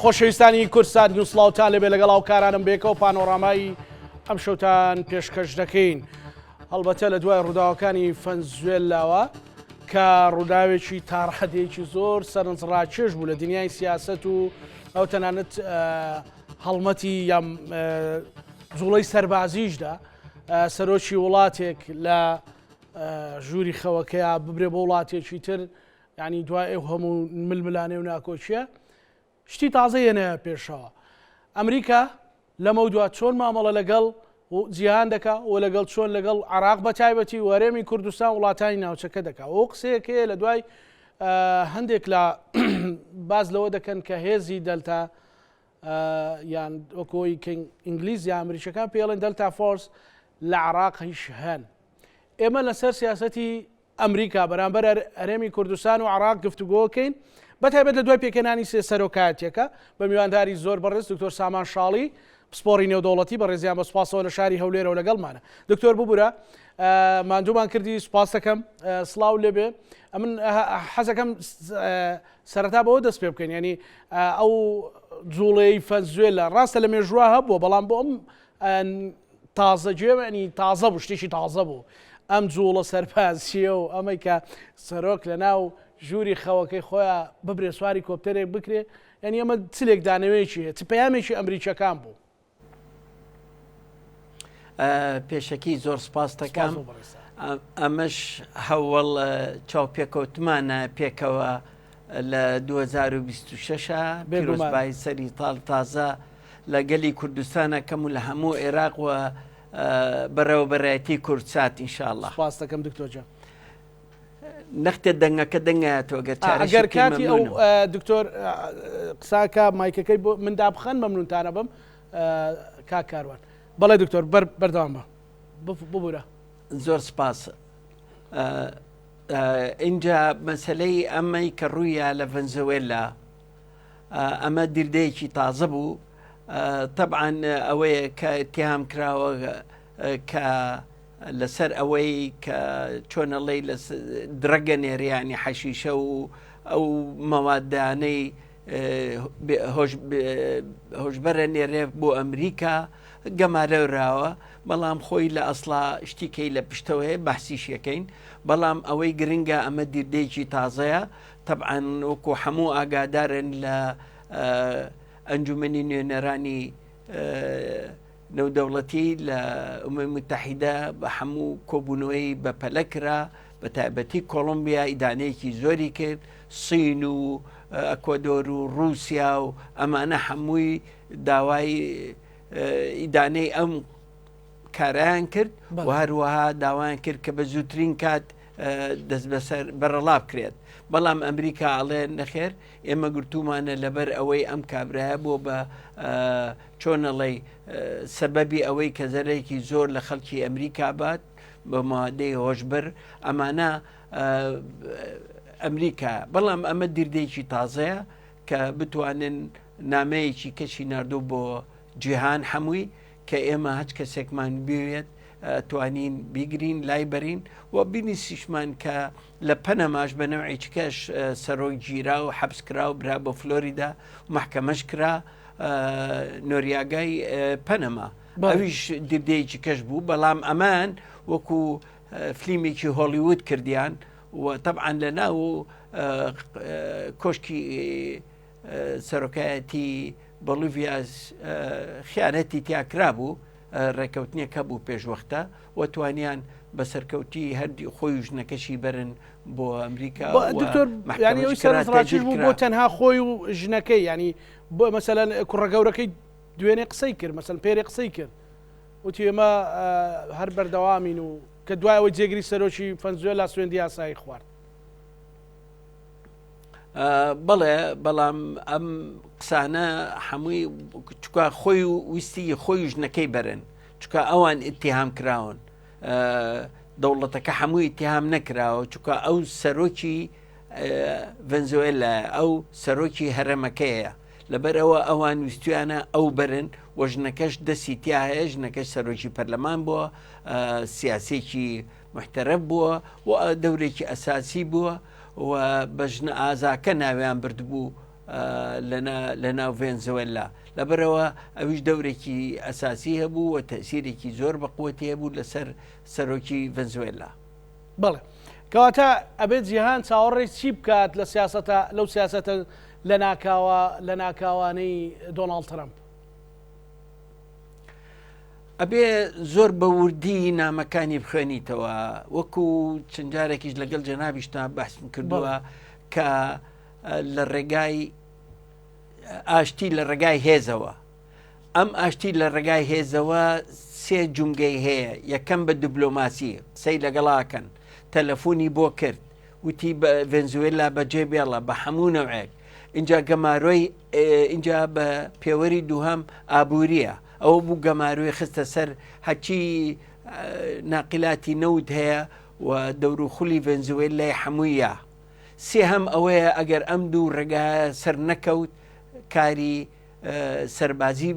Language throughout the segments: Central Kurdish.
خۆشەویستانی کوردسات نیوز سڵاوتان لێبێ لەگەڵ هاوکارانم بێکەوە پانۆرامای ئەم شەوتان پێشکەش دەکەین. هەڵبەتە لە دوای ڕووداوەکانی فەنزوێلاوە کە ڕووداوێکی تاڕادەیەکی زۆر سەرنجڕاکێش بوو لە دنیای سیاسەت و ئەو تەنانەت هەڵمەتی یان جوڵەی سەربازیشدا سەرۆکی وڵاتێک لە ژووری خەوەکەیا ببرێ بۆ وڵاتێکی تر یعنی دوای ئەو هەموو ململانێ و ناکۆکیە شتی تازە یەنایە پێشەوە ئەمریکا لەمەو دوا چۆن مامەڵە لەگەڵ جیهان دەکا و لەگەڵ چۆن لەگەڵ عراق بە تایبەتی و هەرێمی کوردستان وڵاتانی ناوچەکە دەکا ئەو قسەیەکەیە لە دوای هەندێک لە باز لەوە دەکەن کە هێزی دەلتا یان وەکۆی ئینگلیز یا ئەمریکەکان پێڵێن Delta Force لە عراق هیش هەن ئێمە لەسەر سیاسەتی ئەمریکا بەرامبەر هەرێمی کوردستان و عراق گفتوگۆکەین بە تایبەت لە دوای پێکهێنانی سێ سەرۆکایەتیەکە بە میوانداری زۆر بەڕێز دکتۆر سامان شاڵی پسپۆڕی نێودەوڵەتی بەڕێزیان بە سوپاسەوە لە شاری هەولێرەوە لەگەڵمانە دکتۆر ببورە ماندوومان کردی سوپاس دەکەم سڵاو لێبێ ئەمن حەزەکەم سەرەتا بەوە دەست پێ بکەین ینی ئەو جوڵەی فەنزوێلا ڕاستە لە مێژووە هەبووە بەڵام بۆ ئەم تازە گوێ تازە بوو شتێکی تازە بوو ئەم جوڵە سەربازیە و ئەمەی کە سەرۆک لە ناو ژووری خەوەکەی خۆیان ببرێ سواری کۆپتەرێک بکرێ یعنی ئەمە چ لێکدانەوەیەکی هەیە چ پەیامێکی ئەمریکیەکان بوو؟ پێشەکی زۆر سپاس دەکەم ئەمەش هەوڵ چاوپێکەوتمانە پێکەوە لە 2026 پیرۆزبایی سەری تاڵ تازە لە گەلی کوردستانە کەم و لە هەموو عێراق و بەڕێوەبەرایەتی کوردسات ئینشاءاللە. سپاس دەکەم دکتۆر جان. نەختێ دەنگەکە دەنگایەتەوە گەر چارەشی ئەگەر بکەی کاتی ئەو مەمنونم. دکتۆر قساکە مایکەکەی بۆ من دابخەن مەمنونتانە بم کاک کاروان. بەڵێ دکتۆر بەر بەردەوام بە ببورە. زۆر سپاس. ئینجا مەسەلەی ئەمەی کە ڕوویا لە ڤەنزوێلا ئەمە دیردەیەکی تازە بوو تەبعەن ئەوەیە کە اتهام کراوە کە لەسەر ئەوەی کە چۆنەڵی لە درەگە نێریانی حەشیشە و ئەو مەوادانەی هۆشبەرە نێرێ بۆ ئەمریکا گەمارەوراوە بەڵام خۆی لە ئەسڵا شتیکەی لە پشتەوە هەیە بەحسیشیەکەین بەڵام ئەوەی گرنگە ئەمە دیردەیەکی تازەیە تەبعەن وەکو هەموو ئاگادارن لە ئەنجومەنی نوێنەرانی نێودەوڵەتی لە ئومەی متحیدە بە هەموو کۆبوونەوەی بەپەلە کرا بە تایبەتی کۆڵۆمبیا ئیدانەیەکی زۆری کرد سین و ئەکوادۆر و رووسیا و ئەمانە هەمووی داوای ئیدانەی ئەم کارایان کرد و هەروەها داوایان کرد کە بە زووترین کات دەست بەسەر بەرەڵا بکرێت بەڵام ئەمریکا ئەڵێ نەخێر ئێمە گرتومانە لەبەر ئەوەی ئەم کابرایە بۆ بە چۆنەڵی سەبەبی ئەوەی کە زەرێکی زۆر لە خەڵکی ئەمریکا بات بە مادەی هۆشبەر ئەمانە ئەمریکا بەڵام ئەمە دیردێکی تازەیە کە بتوانن نامەیەکی کەشی ناردوو بۆ جیهان هەمووی کە ئێمە هەچ کەسێکمان بوێت توانین بیگرین لای بەرین و بینیسیشمان کە لە پەنەماش بە نەوعێکی کەش سەرۆک گیرا و حەبس کرا و برا بۆ فلۆریدا محکەمەش کرا نۆریاگای پەنەما ئەویش دیردەیەکی کەش بوو بەڵام ئەمان وەکو فلیمێکی هۆڵیوود کردیان و تەبعەن لە ناو کۆشکی سەرۆکایەتی بۆلیڤیا خیانەتی تیا کرابوو ڕێکەوتنێک هەبوو پێشوەختە و توانیان بە سەرکەوتی هەردی خۆی و ژنەکەشی بەرن بۆ ئەمریکا دکتۆر ینی ئەوی سەرنجڕاکێش بوو بۆ تەنها خۆی و ژنەکەی ینی بۆ مەسەلەن کوڕە گەورەکەی دوێنێ قسەی کرد مەسەل پێرێ قسەی کرد وتی ئێمە هەر بەردەوامین و کە دوای ئەوەی جێگری سەرۆکی فەنزوێلا سوێندی یاسایی خوارد. بەڵێ بەڵام ئەم قسانە هەمووی چکا خۆی و ویستی خۆی ژنەکەی بەرن چکا ئەوان ئتیهام کراون دەوڵەتەکە هەمووی ئتیهام نەکراوە چکا ئەو سەرۆکی ڤنزوێلا ئەو سەرۆکی هەرەمەکەیە لەبەرئەوە ئەوان ویستویانە ئەو بەرن و ژنەکەش دەستی تیا هەیە، ژنەکەش سەرۆکی پەرلەمان بووە، سیاسێکی محتەرەف بووە و دەورێکی ئەساسی بووە و بە ژنە ئازاکە ناویان بردبوو. لە ناو ڤێنزوێلا لەبەرەوە ئەویش دەورێکی ئەساسی هەبوو و تەسیرێکی زۆر بە قوتی هەبوو لەسەر سەرۆکی ڤنزوێلا. بەڵێ کەواتە ئەبێت جیهان چاوەڕێی چی بکات لە سیاسەتە لەو سیاسەتە لەناکاوە لەناکاوانەی دۆناڵد ترەمپ؟ ئەبێ زۆر بە وردی نامەکانی بخوێنیتەوە وەکو چەند جارێکیش لەگەڵ جەنابیشتا بەحسم کردووە کە لە ڕێگای ئاشتی لە ڕێگای هێزەوە ئەم ئاشتی لە ڕێگای هێزەوە سێ جومگەی هەیە یەکەم بە دیبلۆماسی قسەی لەگەڵاکەن تەلەفۆنی بۆ کرد وتی بە ڤێنزوێلا بەجێ بێڵە بە هەموو نەوعێک اینجا گەمارۆی اینجا بە پێوەری دووهەم ئابووریە ئەوە بوو گەمارۆی خستە سەر هەرچی ناقلاتی نەوت هەیە و دەوروخولی ڤێنزوێلای هەموویە سێهەم ئەوەیە ئەگەر ئەم دوو ڕێگایە سەر نەکەوت کاری سەربازی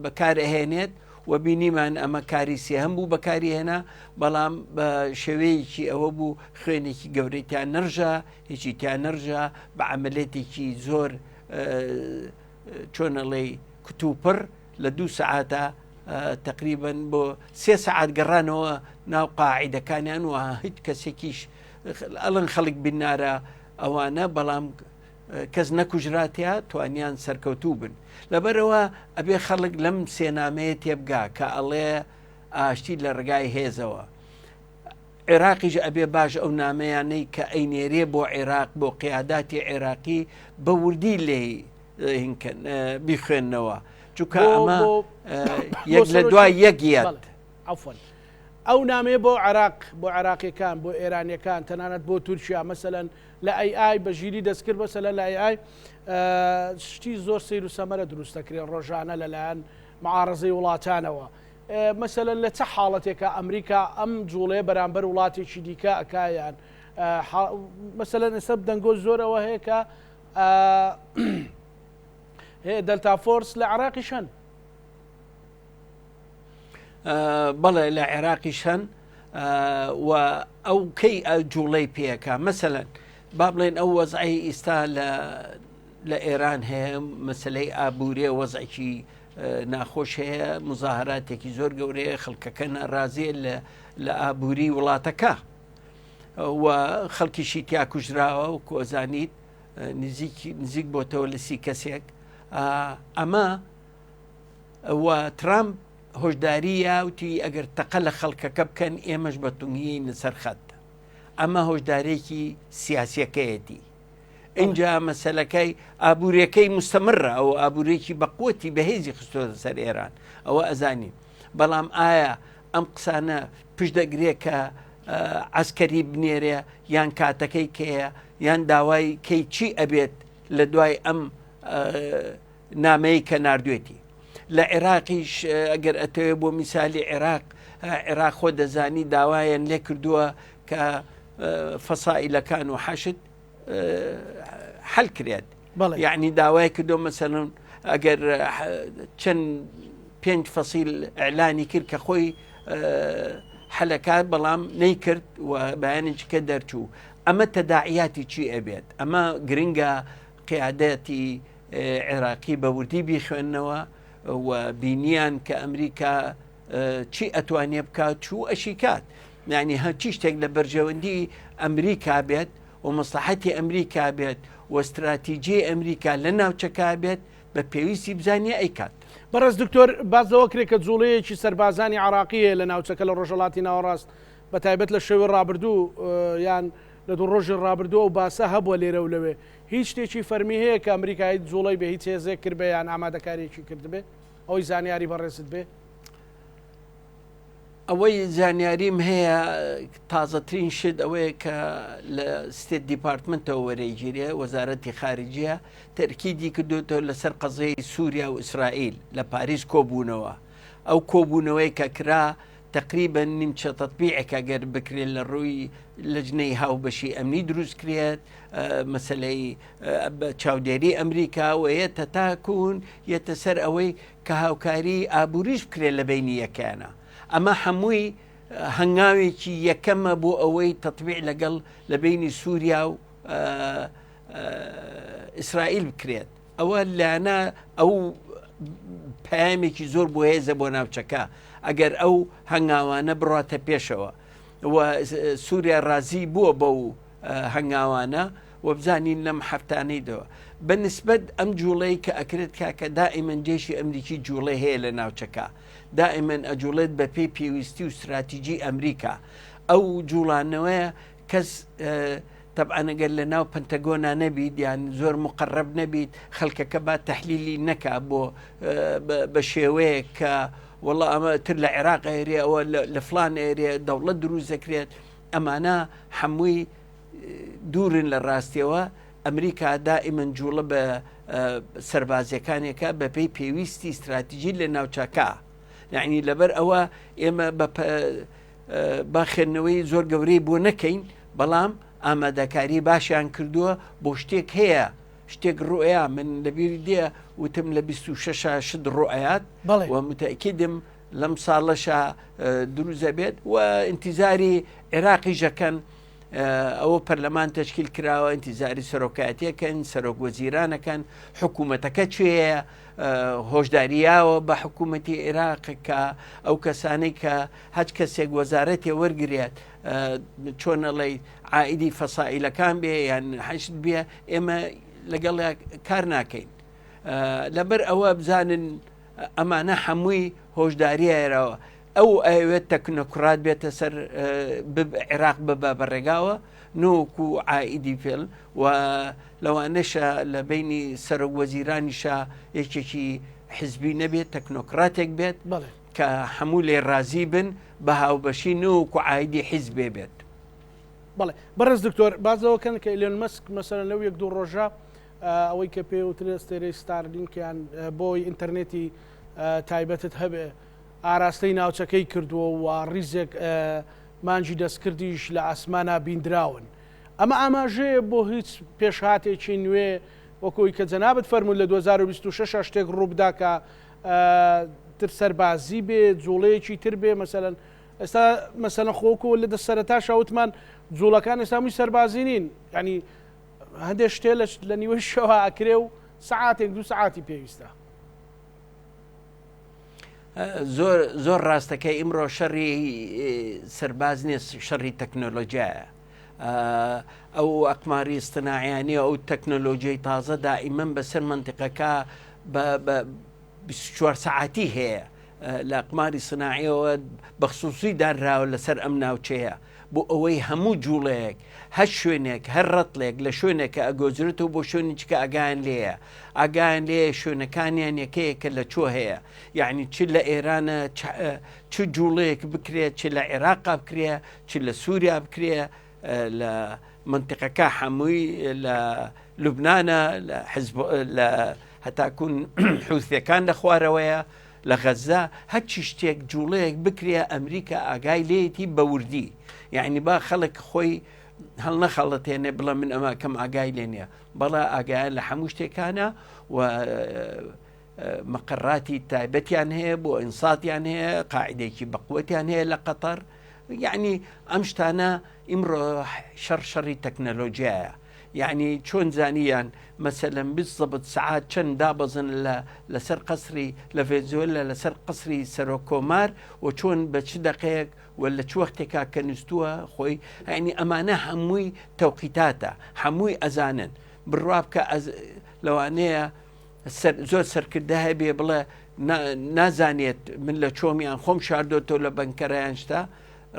بەکار ئەهێنێت و بینیمان ئەمە کاری سێهەم بوو بەکاری هێنا بەڵام بە شێوەیەکی ئەوە بوو خوێنێکی گەورەی تیا نەڕژا هیچی تیا نەڕژا بە عملێتێکی زۆر چۆنەڵێی کتوپڕ لە دوو سەعاتە تقریبن بۆ سێ سەعات گەڕانەوە ناو قاعدەکانیان و هیچ کەسێکیش ئەڵەن خەڵک بینارە ئەوانە بەڵام کەس نەکوژراتیا توانیان سەرکەوتوو بن لەبەرەوە ئەبێ خەڵک لەم سێنامەیە تێبگا کە ئەڵێ ئاشتی لە ڕگای هێزەوە عێراقیش ئەبێ باش ئەو نامەیانەی کە ئەینێرێ بۆ عێراق بۆ قیاداتی عێراقی بە وردی لێی هینکەن بیخوێننەوە چونکە ئەمە یەک لە دوای یەک یەت. عەفوەن ئەو نامەیە بۆ عێراق بۆ عێراقیەکان بۆ ئێرانیەکان تەنانەت بۆ تورکیا مەسەلەن لە ئەی ئای بە ژیری دەستکرد مەسەلەن لە ئەی ئای شتی زۆر سەیر و سەمەرە دروست دەکرێن ڕۆژانە لەلایەن معارەزەی وڵاتانەوە مەسەلەن لە چ حاڵەتێکە ئەمریکا ئەم جوڵەیە بەرامبەر وڵاتێکی دیکە ئەکا یان مەسەلەن ئێستا دەنگۆ زۆر ئەوە هەیە کە دەلتا فۆرس لە عێراقیش هەن. بەڵێ لە عێراقیش هەن و ئەو کەی جوڵەی پێەکە مەسەلەن با بڵێن ئەو وەزعی ئیستا لە لە ئێران هەیە مەسلەی ئابووریە وەزعکی ناخۆش هەیە مزاهراتێکی زۆر گەورەیە خەڵکەکە ناڕازیە لە لە ئابووری وڵاتەکە و خەڵکیشی تیا کوژراوە و کۆزانیت نزیک نزیک بۆتەوە لە سی کەسێک ئەمە و ترامپ هۆشداری یاوتی ئەگەر تەقە لە خەڵکەکە بکەن ئێمەش بە تونگیین لەسەر خەت ئەمە هۆشدارێکی سیاسیەکەیەتی ئینجا مەسەلەکەی ئابووریەکەی مستەمرە ئەو ئابوورێکی بەقوتی بەهێزی خستۆتە سەر ئێران ئەوە ئەزانین بەڵام ئایا ئەم قسانە پشت دەگرێ کە عسکەری بنێرێ یان کاتەکەی کەیە یان داوای کەی چی ئەبێت لە دوای ئەم نامەیە کە نردوێتی لە عێراقیش ئەگەر ئەتەوێ بۆ میسالی عێراق عێراق خۆ دەزانی داوایان لێ کردووە کە فەسائیلەکان و حەشد حل کرێت یعنی داوای کردو مەسەلەن ئەگەر چەند پێنج فەسیل ئەلانی کرد کە خۆی حەلەکات بەڵام نەیکرد و بەیانێکی کە دەرچوو ئەمە تەداعیاتی چی ئەبێت ئەمە گرنگە قیادەتی عێراقی بە وردی بیخوێندنەوە و بینیان کە ئەمریکا چی ئەتوانێ بکات چوو ئەشی کات یعنی هەرچی شتێک لە بەرژەوەندی ئەمریکا بێت و مەسلحەتی ئەمریکا بێت و استراتیجی ئەمریکا لە ناوچەکە بێت بە پێویستی بزانێ ئەیکات. بەڕێز دکتۆر باس لەوە کرێ کە جوڵەیەکی سەربازانی عراقی هەیە لە ناوچەکە لە ڕۆژهەڵاتی ناوەڕاست بە تایبەت لە شەوی ڕابردوو یان لە دوو ڕۆژی ڕابردوو ئەو باسە هەبووە لێرە و لەوێ هیچ شتێکی فەرمی هەیە کە ئەمریکا هیچ جوڵەی بە هیچ هێزێک کردبێ یان ئامادەکاریەکی کردبێ؟ ئەوەی زانیاری بەڕێزت بێ؟ ئەوەی زانیاریم هەیە تازەترین شت ئەوەیە کە لە State Department ەوە وەرەیگیرێ وەزارەتی خارجیە تەرکیدی کردوێتەوە لەسەر قەزیەی سووریا و ئیسرائیل لە پاریس کۆبوونەوە ئەو کۆبوونەوەی کە کرا تقریبا نیمچە تەتبیعێک ئەگەر بکرێت لە ڕووی لەجنەی هاوبەشی ئەمنی دروست کرێت مەسلەی چاودێری ئەمریکا و یەتە تاکوون یەتە سەر ئەوەی کە هاوکاری ئابووریش بکرێت لە بینی یەکیانە ئەمە هەمووی هەنگاوێکی یەکەمە بۆ ئەوەی تەطبیع لەگەڵ لە بینی سووریا و. ئیسرائیل بکرێت ئەوە لایەنە ئەو پەیامێکی زۆر بۆ هێزە بۆ ناوچەکە ئەگەر ئەو هەنگاوانە بڕاتە پێشەوە و سووریا ڕازی بووە بەو هەنگاوانە و بزانین لەم هەفتانەی دەوە بە نسبەت ئەم جوڵەی کە ئەکرێت کاکە دائیمەن جێشی ئەمریکی جوڵەی هەیە لە ناوچەکە دائیمەن ئەجوڵێت بە پێی پێویستی و استراتیجی ئەمریکا ئەو جوڵانەوەیە کەس تەبعەن ئەگەر لە ناو پنتەگۆنا نەبیت یان زۆر مقرب نەبیت خەڵکەکە با تەحلیلی نەکا بۆ بە شێوەیەک کە وەڵا ئەمە تر لە عێراق ئەیرێ ئەوە لە فلان ئەیرێ دەوڵەت دروست دەکرێت ئەمانە هەمووی دوورن لە ڕاستیەوە ئەمریکا دائیمەن جوڵە بە سەربازیەکانێکە بەپێی پێویستی استراتیژی لە ناوچەکە یعنی لەبەر ئەوە ئێمە بە با خوێندنەوەی زۆر گەورەی بۆ نەکەین بەڵام ئامادەکاری باشیان کردووە بۆ شتێک هەیە شتێک ڕوئیا من لەبیر دێ وتم لە 26 شت ڕوئات و متەکیدم لەم ساڵەشا دروزە بێت و ئینتیزاری عێراقی ژەکەن ئەوە پەرلەمان تەشکیل کراوە ئینتیزاری سەرۆکایەتەکەن سەرۆک وەزیرانەکەن حکوومەتەکە کوێیە هۆشداریاوە بە حکوومەتی عێراق کە ئەو کەسانەی کە هەچ کەسێک وەزارەتێ وەرگێت چۆن ئەڵێی عائیدی فەسائیلەکان بێ یان حەشد بێ ئێمە لەگەڵ کار ناکەین لەبەر ئەوە بزانن ئەمانە هەمووی هۆشداریایرەوە ئەو ئەوێت تەکنۆکرات بێتە سەر عێراق ببە بە ڕێگاوە نۆکو و عائیدی فێل و لەوانەشە لە بینی سەرۆک وەزیرانیشە یەکێکی حزبی نەبێت تەکنۆکراتێک بێت کە هەموو لێ ڕازی بن بە هاوبەشی نەوەکو عایدی حیزبێ بێت. بەڵێ بەڕێز دکتۆر باس لەوە کەن کە ئیلۆن مەسک مەسەلەن لەو یەک دوو ڕۆژە ئەوەی کە پێ وترێ ئەستێرەی ستارلینکیان بۆی ئینتەرنێتی تایبەتت هەبێ ئاراستەی ناوچەکەی کردووە و ڕیزێک مانگی دەستکردیش لە ئاسمانا بیندراون. ئەمە ئاماژەیە بۆ هیچ پێشهاتێکی نوێ وەکو ئەوی کە جەنابت فەرمووت لە 2026 شتێک ڕووبدا کە تر سەربازی بێ جوڵەیەکی تر بێ مەسەلەن ئێستا مەسەلەن خۆکو لە دە سەرەتاشا وتمان جوڵەکان ئێستا هەمووی سەربازی نین یعنی هەندێک شتێ لە نیوەی شەوە ئەکرێ و سەعاتێک دوو سەعاتی پێویستە. زۆر زۆر ڕاستەکەی ئیمڕۆ شەڕی سەرباز نییە شەڕی تەکنۆلۆژیایە ئەو ئەقماری استناعیانی ئەو تەکنۆلۆژیای تازە دائیمەن بەسەر منتیقەکە بە 24 سەعاتی هەیە لە ئەقماری سناعیەوە بەخصوصی دانراوە لەسەر ئەم ناوچەیە بۆ ئەوەی هەموو جوڵەیەک هەر شوێنێک هەر ڕەتڵێک لە شوێنێکە ئەگۆزرێتەوە بۆ شوێنیچکە ئاگایان لێیە ئاگایان لێیە شوێنەکانیان یەکەیەکە لە چۆ هەیە یعنی چ لە ئێرانە چ جوڵەیەک بکرێت چ لە عێراقا بکرێ چ لە سووریا بکرێ لە منتیقەکە هەمووی لە لوبنانە لە حزب لە هەتاکوون حوسیەکان لە خوارەوەیە لە غەززە هەرچی شتێک جوڵەیەک بکرێ ئەمریکا ئاگای لێیەتی بە وردی یعنی با خەڵک خۆی هەڵنەخەڵەتێنێ بڵێ من ئەمە کەم ئاگای لێ نییە بەڵا ئاگایان لە هەموو شتێکانە و مەقەراتی تایبەتیان هەیە بۆ ئینساتیان هەیە قاعدێکی بەقوتیان هەیە لە قەتەر یعنی ئەم شتانە ئیمڕۆ شەڕ شەڕی تەکنەلۆژیایە یعنی چۆن زانیان مەسەلەن بالضبط سەعات چەند دابەزن لە لەسەر قەسری لە ڤێنزوێلا لەسەر قەسری سەرۆک کۆمار و چۆن بە چ دەقەیەک و لە چ وەختێکا کە نوستووە خۆی یعنی ئەمانە هەمووی تەوقیتاتە هەمووی ئەزانن بڕوا بکە ئەز لەوانەیە سەر زۆر سەرکردە هەبێ بڵێ نازانێت من لە چۆم یان خۆم شاردۆتەوە لە بەنکەرەیان شتا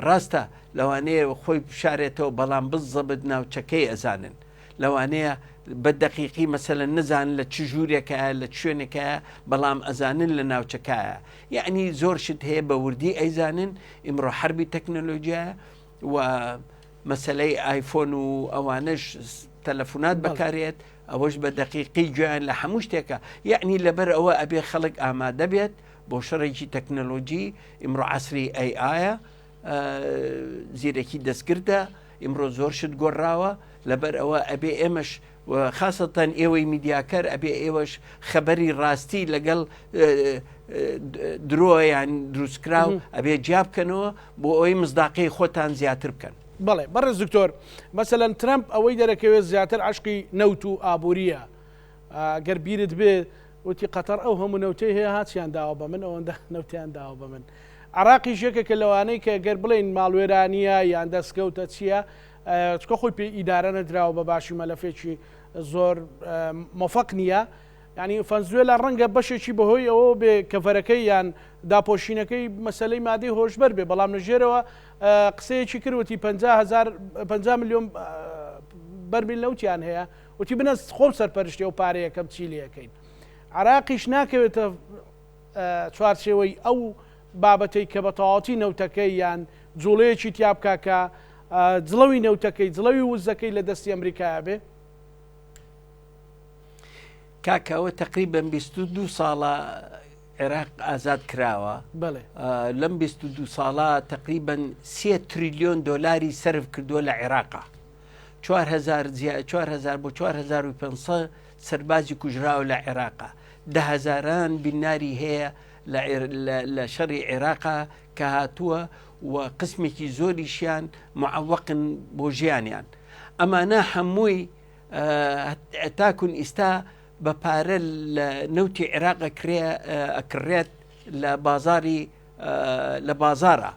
ڕاستە لەوانەیە خۆی بشارێتەوە بەڵام بزەبت ناوچەکەی ئەزانن لەوانەیە بە دەقیقی مەسەلەن نەزانن لە چ ژوورێکایە لە چ شوێنێکایە بەڵام ئەزانن لە ناوچەکایە یەعنی زۆر شت هەیە بە وردی ئەیزانن ئیمڕۆ حەربی تەکنەلۆجیایە و مەسەلەی ئایفۆن و ئەوانەش تەلەفونات بەکارێت ئەوەش بە دەقیقی گوێیان لە هەموو شتێکە یەعنی لەبەر ئەوە ئەبێ خەڵک ئامادە بێت بۆ شەڕێکی تەکنەلۆجی ئیمڕۆ عەسری ئەی ئایە زیرەکی دەستکردە ئیمڕۆ زۆر شت گۆڕاوە لەبەر ئەوە ئەبێ ئێمەش خاصەتەن ئێوەی میدیاکەر ئەبێ ئێوەش خەبەری ڕاستی لەگەڵ درۆ یان دروستکراو ئەبێ جیا بکەنەوە بۆ ئەوەی مزداقی خۆتان زیاتر بکەن. بەڵێ بەڕێز دکتۆر مەسەلەن ترەمپ ئەوەی دەرەکەوێت زیاتر عەشقی نەوت و ئابووریە. گەر بیرت بێ وتی قەتەر ئەو هەموو نەوتەی هەیە هاچیان داوە بە من ئەوەندە نەوتیان داوە بە من. عراقیش یەکێکە لەوانەی کە گەر بڵێین ماڵوێرانییە یان دەستکەوتە چییە چکە خۆی پێ ئیدارە نەدراوە بە باشی مەلەفێکی زۆر مۆفەق نییە یعنی فەنزوێلا ڕەنگە بەشێکی بەهۆی ئەوە بێ کەڤەرەکەی یان داپۆشینەکەی مەسلەی مادەی هۆشبەر بێ بەڵام لە ژێرەوە قسەیەکی کرد وتی 50 میلیۆن بەرمیل نەوتیان هەیە وتی بنە خۆم سەرپەرشتی ئەو پارەیەکەم چی لەکەین عراقیش ناکەوێتە چوارچێوەی ئەو بابەتەی کە بە تەواوەتی نەوتەکەی یان جوڵەیەکی تیا بکا کە جڵەوی نەوتەکەی جڵەوی وزەکەی لە دەستی ئەمریکایا بێ؟ کاکە ئەوە تقریبا 22 ساڵە عێراق ئازاد کراوە بەڵێ لەم 22 ساڵە تقریبا 3 تریلیۆن دۆلاری سرف کردووە لە عێراقا 4000 4000 بۆ 4500 سەربازی کوژراوە لە عێراقا دە هەزاران بیناری هەیە لە شەڕی عێراقا کە هاتووە و قسمێکی زۆریشیان معوەقن بۆ ژیانیان ئەمانە هەمووی تاکون ئیستا بە پارە لە نەوتی عێراق ئەکرێت لە بازاری لە بازارە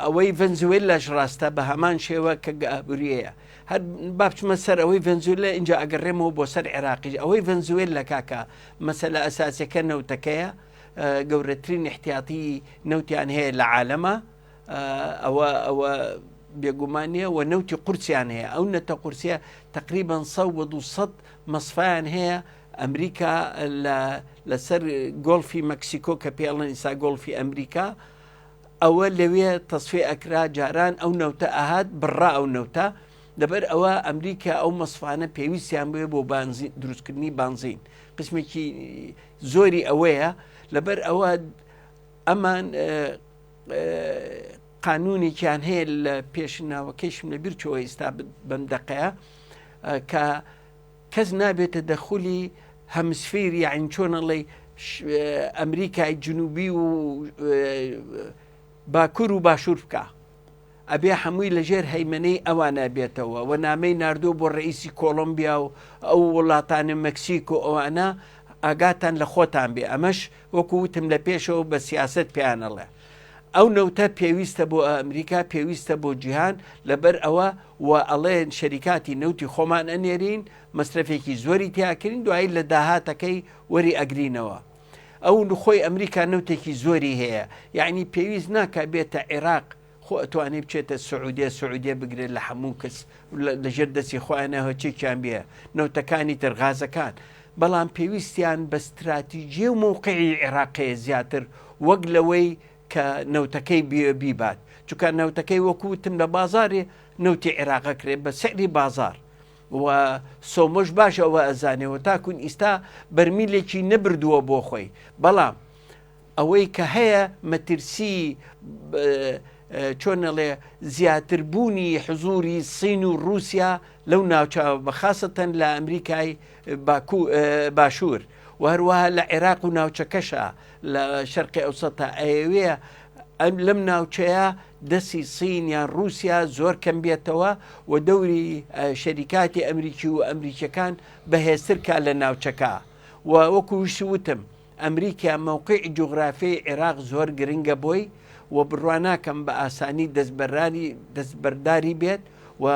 ئەوەی ڤەنزوێلاش ڕاستە بە هەمان شێوە کە ئابووریەیە هەر با بچمە سەر ئەوەی ڤەنزوێلا اینجا ئەگەڕێمەوە بۆ سەر عێراقیش ئەوەی ڤەنزوێلا کاکە مەسەلە ئەساسەکە نەوتەکەیە گەورەترین احتیاطی نەوتیان هەیە لە عالەمە ئەوە ئەوە بێگومان نییە و نەوتی قورسیان هەیە ئەو نەتە قورسیە تقریبا 100 مەسفیان هەیە ئەمریکا لەسەر گۆڵفی مەکسیکۆ کە پێڵن ئیسا گۆڵفی ئەمریکا ئەوە لەوێ تەسفێ ئەکرا جاران ئەو نەوتە ئەهات بڕا ئەو نەوتە لەبەر ئەوە ئەمریکا ئەو مەسفانە پێویستیان بووە بۆ بانزین دروستکردنی بانزین قسمێکی زۆری ئەوەیە لەبەر ئەوە ئەمان قانونێکیان هەیە لە پێش ناوەکەیشم لە بیر چۆ ئێستا بەم دقەیە کە کەس نابێتە دەخولی هەمسفیر یاعین چۆن ئەڵێی ئەمریکای جنوبی و باکوور و باشوور بکە ئەبێ هەمووی لەژێر هەیمنەی ئەوانە بێتەوە و نامەی ناردۆ بۆ ڕئیسی کۆڵۆمبیا و ئەو وڵاتانە مەکسیک و ئەوانە ئاگاتان لە خۆتان بێ ئەمەش وەکو وتم لە پێشەوە بە سیاست پێیانەڵێ ئەو نەوتە پێویستە بۆ ئەمریکا پێویستە بۆ جیهان لەبەر ئەوە و ئەڵێن شەریکاتی نەوتی خۆمان ئەنێرین مەسرەفێکی زۆری تیاکرین دوایی لە داهاتەکەی وەری ئەگرینەوە ئەو خۆی ئەمریکا نەوتێکی زۆری هەیە یعنی پێویست ناکە بێتە عێراق خۆ ئەتوانێ بچێتە سعودیە سعودیە بگرێت لە هەموو کەس لەژێر دەستی خۆیانە هەچێکیان بێ نەوتەکانی تر غازەکان بەڵام پێویستیان بە ستراتیجی و مووقعی عێراقەیە زیاتر وەک لەوەی کە نەوتەکەی بیبات چونکە نەوتەکەی وەکو وتم لە بازاری نەوتی عێراقە کرێت بە سعری بازار و سۆمۆش باش ئەوە ئەزانێ و تاکون ئیستا بەرمیلێکی نەبردووە بۆ خۆی بەڵام ئەوەی کە هەیە مەترسی چۆن ئەڵێ زیاتر بوونی حزوری سین و رووسیا لەو ناوچە بە خاستەن لە ئەمریکای باشوور و هەروەها لە عێراق و ناوچەکەشە لە شەرقی ئەوسەتا ئەیەوێ لەم ناوچەیە دەستی سین یان رووسیا زۆر کەم بێتەوە و دەوری شەریکاتی ئەمریکی و ئەمریکیەکان بەهێزتر کا لە ناوچەکە و وەکو وتم ئەمریکا مەوقیعی جوغرافیای عێراق زۆر گرنگە بۆی و بڕوا ناکەم بە ئاسانی دەستبەراری دەستبەرداری بێت و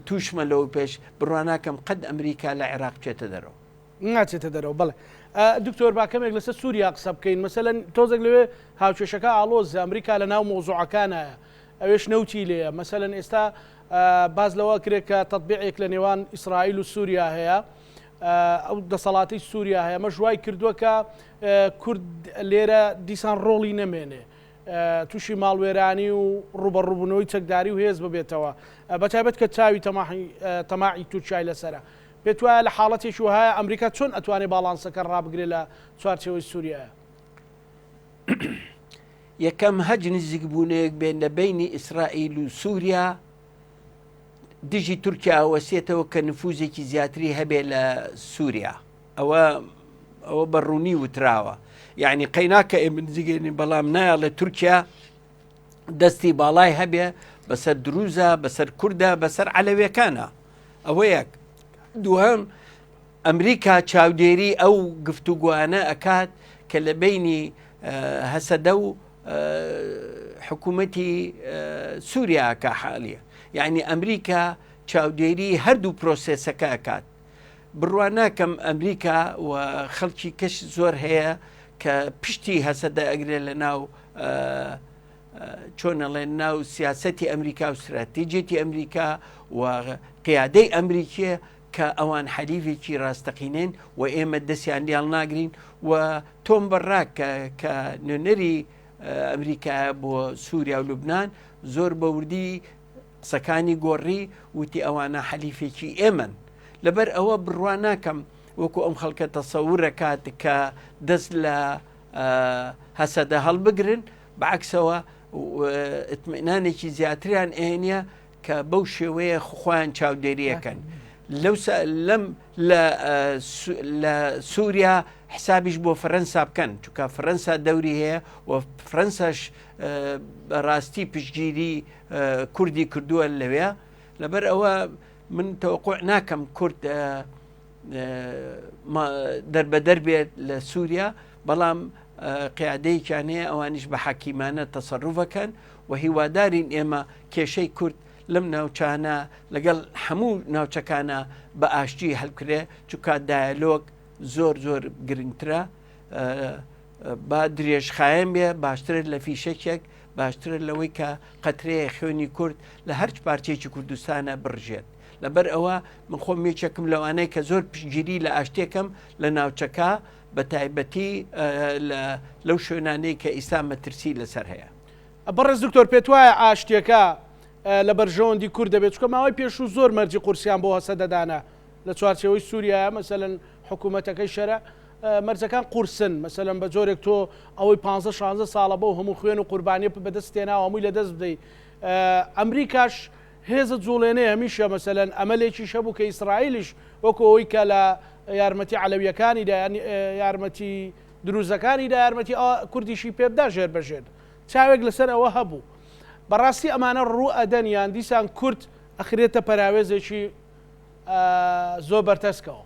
تووشمە لەوە پێش بڕوا ناکەم قەت ئەمریکا لە عێراق بچێتە دەرەوە. ناچێتە دەرەوە بەڵێ. دکتۆر با کەمێک لەسەر سووریا قسە بکەین مەسەلەن تۆزێک لەوێ هاوکێشەکە ئاڵۆزە ئەمریکا لە ناو مەوزوعەکانایە ئەوێش نەوتی لێیە مەسەلەن ئێستا باس لەوە کرێت کە تەتبیعێک لە نێوان ئیسرائیل و سووریا هەیە ئەو دەسەڵاتەی سووریا هەیە ئەمەش وای کردووە کە کورد لێرە دیسان ڕۆڵی نەمێنێ تووشی ماڵوێرانی و ڕوبەڕوبوونەوەی چەکداری و هێز ببێتەوە بەتایبەت کە چاوی تەماعی تورکیای لەسرە پێت وایە لە حاڵەتێکی وەهایە ئەمریکا چۆن ئەتوانێ باڵانسەکە ڕابگرێت لە چوارچێوەی سووریایە؟ یەکەم هەج نزیکبوونەیەک بێن لە بینی ئیسرائیل و سووریا دژی تورکیا ئەوەسێتەوە کە نفوزێکی زیاتری هەبێ لە سووریا ئەوە ئەوە بە ڕوونی وتراوە یعنی قەیناکە ئێمە نزیگەێنین بەڵام نایڵێ تورکیا دەستی باڵای هەبێ بەسەر دروزە بەسەر کووردا بەسەر عەلەویەکانە ئەوە یەک دووهەم. ئەمریکا چاودێری ئەو گفتوگۆانە ئەکات کە لە بەینی هەسەدە و حکوومەتی سووریا ئەکا حالیە یعنی ئەمریکا چاودێری هەردوو پرۆسێسەکە ئەکات بڕوا ناکەم ئەمریکا و خەڵکی کەش زۆر هەیە کە پشتی هەسەدە ئەگرێ لە ناو چۆن ئەڵێن ناو سیاسەتی ئەمریکا و ستراتیجێتی ئەمریکا و قیادەی ئەمریکیە کە ئەوان حەلیفێکی ڕاستەقینەن و ئێمە دەستیان لێ هەڵناگرین و تۆم بەڕاک کە کە نوێنەری ئەمریکایە بۆ سووریا و لوبناان زۆر بەوردی قسەکانی گۆڕی وتی ئەوانە حەلیفێکی ئێمەن لەبەر ئەوە بڕوا ناکەم وەکو ئەم خەڵکە تەسەورە کات کە دەست لە هەسەدە هەڵبگرن بەعکسەوە ئیتمئنانێکی زیاتریان ئێنە کە بەو شێوەیە خۆیان چاودێریەکەن لەو لەم لە سووریا حسابیش بۆ فەرەنسا بکەن چونکە فەرەنسا دەوری هەیە و فەرەنساش بەڕاستی پشتگیری کوردی کردووە لەوێ لەبەر ئەوە من تەوەقع ناکەم کورد دەربەدەر بێت لە سووریا بەڵام قیادەیەکیان هەیە ئەوانیش بە حەکیمانە تەسەروفەکەن و هیوادارین ئێمە کێشەی کورد لەم ناوچانە لەگەڵ هەموو ناوچەکانە بە ئاشتی هەلکرێ چونکە دایەلۆگ زۆر زۆر گرنگترە با درێژخایەن بێ باشترە لە فیشەکێک باشترە لەوەی کە قەترەیە خوێنی کورد لە هەرچ پارچەیەکی کوردستانە بڕژێت لەبەر ئەوە من خۆم یەکێکم لەوانەیە کە زۆر پشتگیری لە ئاشتێکم لە ناوچەکە بە تایبەتی لەو شوێنانەی کە ئیستا مەترسی لەسەر هەیە. بەڕێز دکتۆر پێتوایە ئاشتیەکە لە بەرژەوەندی کورد دەبێت چونکە ماوەی پێشوو زۆر مەرجی قورسیان بۆ هەسەدە دانا لە چوارچێوەی سووریایە مەسەلەن حکوومەتەکەی شەرع مەرجەکان قورسن مەسەلەن بە جۆرێک تۆ ئەوەی 15 16 ساڵە بەو هەموو خوێن و قوربانیە بەدەست تێناوە هەمووی لەدەست بدەیت ئەمریکاش هێزە جوڵێنەی هەمیشە مەسەلەن ئەمەلێکیش هەبوو کە ئیسرائیلیش وەکو ئەوەی کە لە یارمەتی عەلەویەکانی دا یان یارمەتی دروزەکانی دا یارمەتی کوردیشی پێ بدا ژێر بە ژێر چاوێک لەسەر ئەوە هەبوو بەڕاستی ئەمانە ڕوو ئەدەن یان دیسان کورد ئەخرێتە پەراوێزێکی زۆر بەرتەسکەوە؟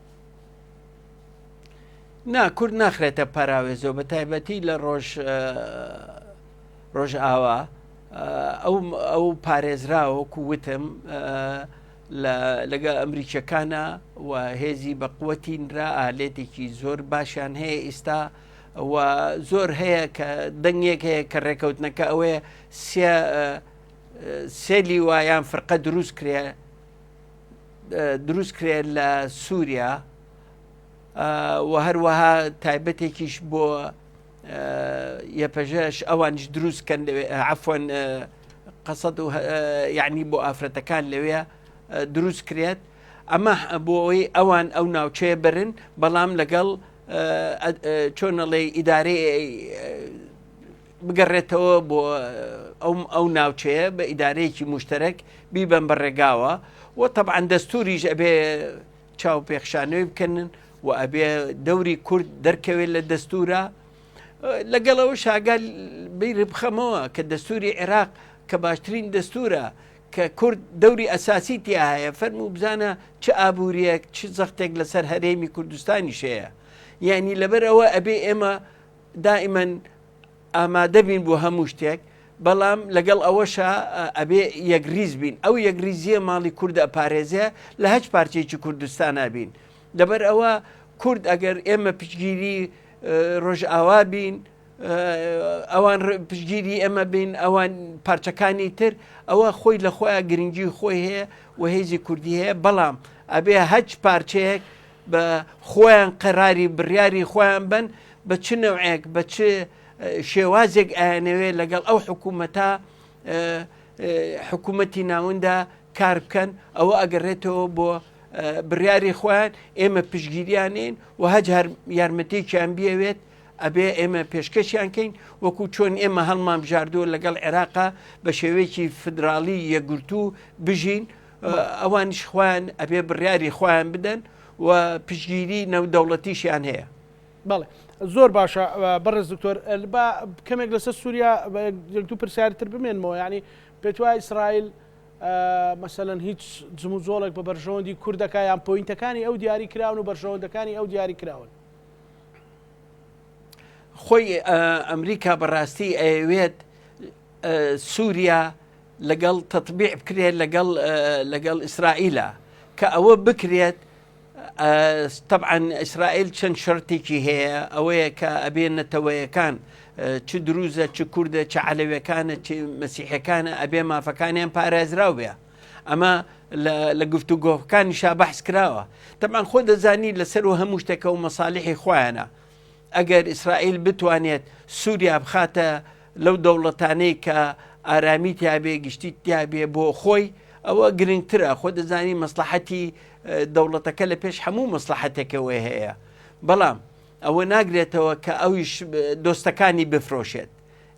نا کورد ناخرێتە پەراوێزەوە بە تایبەتی لە ڕۆژ ڕۆژئاوا ئەو ئەو پارێزراوە وەکو وتم لەگە ئەمریکیەکانە و هێزی بە قوەتی نرا ئالێتێکی زۆر باشیان هەیە ئیستا و زۆر هەیە کە دەنگێک هەیە کە ڕێکەوتنەکە ئەوەیە سێ سێ لیوایان فرقە دروست کرێ دروست کرێ لە سووریا و هەروەها تایبەتێکیش بۆ یەپەژەش ئەوانیش دروست کەن لەوێ عەفوەن قەسەد و یعنی بۆ ئافرەتەکان لەوێ دروست کرێت ئەمە بۆ ئەوەی ئەوان ئەو ناوچەیە برن بەڵام لەگەڵ چۆنەڵێ ئیدارەی بگەڕێتەوە بۆ ئەو ئەو ناوچەیە بە ئیدارەیەکی مشتەرەک بیبەن بە ڕێگاوە و طبعا دەستوریش ئەبێ چاوپێخشانەوەی بکەن و ئەبێ دەوری کورد دەرکەوێت لە دەستورە لەگەڵ ئەوە شاگال بیر بخەمەوە کە دەستوری عێراق کە باشترین دەستورە کە کورد دەوری ئەساسی تیا هەیە فەرموو بزانە چ ئابووریەک چ زەختێک لەسەر هەرێمی کوردستانیش هەیە یعنی لەبەر ئەوە ئەبێ ئێمە دائیمەن ئامادە بین بۆ هەموو شتێک، بەڵام لەگەڵ ئەوەشا ئەبێ یەکریز بین، ئەو یەکریزییە ماڵی کورد ئەپارێزێ لە هەچ پارچەیەکی کوردستانا بین، لەبەر ئەوە کورد ئەگەر ئێمە پشتگیری ڕۆژئاوا بین، ئەوان پشتگیری ئێمە بین، ئەوان پارچەکانی تر، ئەوە خۆی لە خۆیان گرنگی خۆی هەیە و هێزی کوردی هەیە، بەڵام ئەبێ هەچ پارچەیەک بە خۆیان قەراری بڕیاری خۆیان بن بە چ نەوعێک بە چ شێوازێک ئایانەوێ لەگەڵ ئەو حکوومەتە حکوومەتی ناوندا کار بکەن ئەوە ئەگەڕێتەوە بۆ بڕیاری خۆیان ئێمە پشگیریانین و هەج هەر یارمەتێکیان بیاوێت ئەبێ ئێمە پێشکەشیان کەین وەکو چۆن ئێمە هەڵمان بژاردووە لەگەڵ عێراقا بە شێوەیەکی فدراڵی یەکگرتوو بژین ئەوانیش خۆیان ئەبێ بڕیاری خۆیان بدەن و پشتگیری نێودەوڵەتیشیان هەیە. بەڵێ زۆر باشە بەڕێز دکتۆر با کەمێک لەسەر سووریا یەک دوو پرسیاری تر بمێنمەوە یعنی پێت وایە ئیسرائیل. مەسەلەن هیچ جموجۆڵێک بە بەرژەوەندی کورد دەکا یان پۆینتەکانی ئەو دیاری کراون و بەرژەوەندەکانی ئەو دیاری کراون؟ خۆی ئەمریکا بەڕاستی ئەیەوێت سووریا لەگەڵ تەتبیع بکرێت لەگەڵ لەگەڵ ئیسرائیلە کە ئەوە بکرێت تەبعەن ئیسرائیل چەند شەرتێکی هەیە ئەوەیە کە ئەبێ نەتەوەیەکان چ دروزە چ کوردە چ عەلەویەکانە چ مەسیحەکانە ئەبێ مافەکانیان پارێزراو بێ ئەمە لە گفتوگۆکانیشا بەحس کراوە تەبعەن خۆ دەزانی لەسەر و هەموو شتێکە و مەسالیحی خۆیانە ئەگەر ئیسرائیل بتوانێت سووریا بخاتە لەو دەوڵەتانەی کە ئارامی تیابێ گشتی تیابێ بۆ خۆی ئەوە گرنگترە خۆ دەزانی مەسلحەتی دەوڵەتەکە لە پێش هەموو مەسلحەتێکەوەی هەیە بەڵام ئەوە ناگرێتەوە کە ئەویش دۆستەکانی بفرۆشێت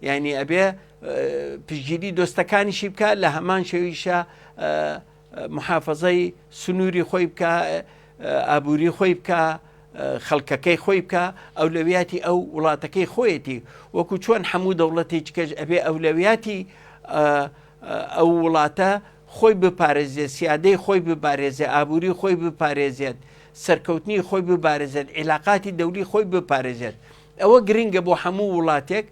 یعنی ئەبێ پشگیری دۆستەکانیشی بکە لە هەمان شێویشە محافظەی سنووری خۆی بکە ئابووری خۆی بکە خەڵکەکەی خۆی بکە ئەولەویاتی ئەو وڵاتەکەی خۆیەتی وەکو چۆن هەموو دەوڵەتێکی کەش ئەبێ ئەولەویاتی ئەو وڵاتە خۆی بپارێزێت سیادەی خۆی بپارێزێ ئابووری خۆی بپارێزێت سەرکەوتنی خۆی بپارێزێت عیلاقاتی دەولی خۆی بپارێزێت ئەوە گرنگە بۆ هەموو وڵاتێک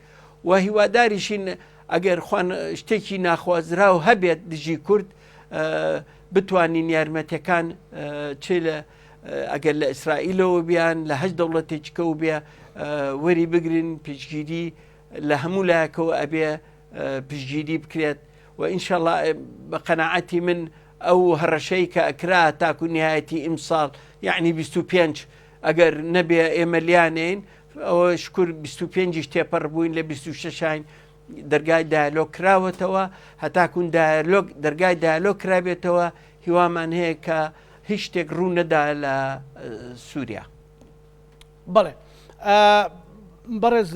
و هیواداریشین ئەگەر خوان شتێکی ناخوازراو هەبێت دژی کورد بتوانین یارمەتەکان چ لە ئەگەر لە ئیسرائیلەوە بیان لە هەچ دەوڵەتێکەوە بێ وەری بگرن پشتگیری لە هەموو لایەکەوە ئەبێ پشتگیری بکرێت و ئینشەڵا بە قەناعەتی من ئەو هەڕەشەی کە ئەکرا تاکو نهایەتی ئیمساڵ یعنی 25 ئەگەر نەبێ ئێمە لیانین ئەوە شکر 25 تێپەڕ بووین لە 26 دەرگای دایالۆگ کراوەتەوە هەتاکوون دایالۆگ دەرگای دایالۆگ کرابێتەوە هیوامان هەیە کە هیچ شتێک ڕوو نەدا لە سووریا. بەڵێ بەڕێز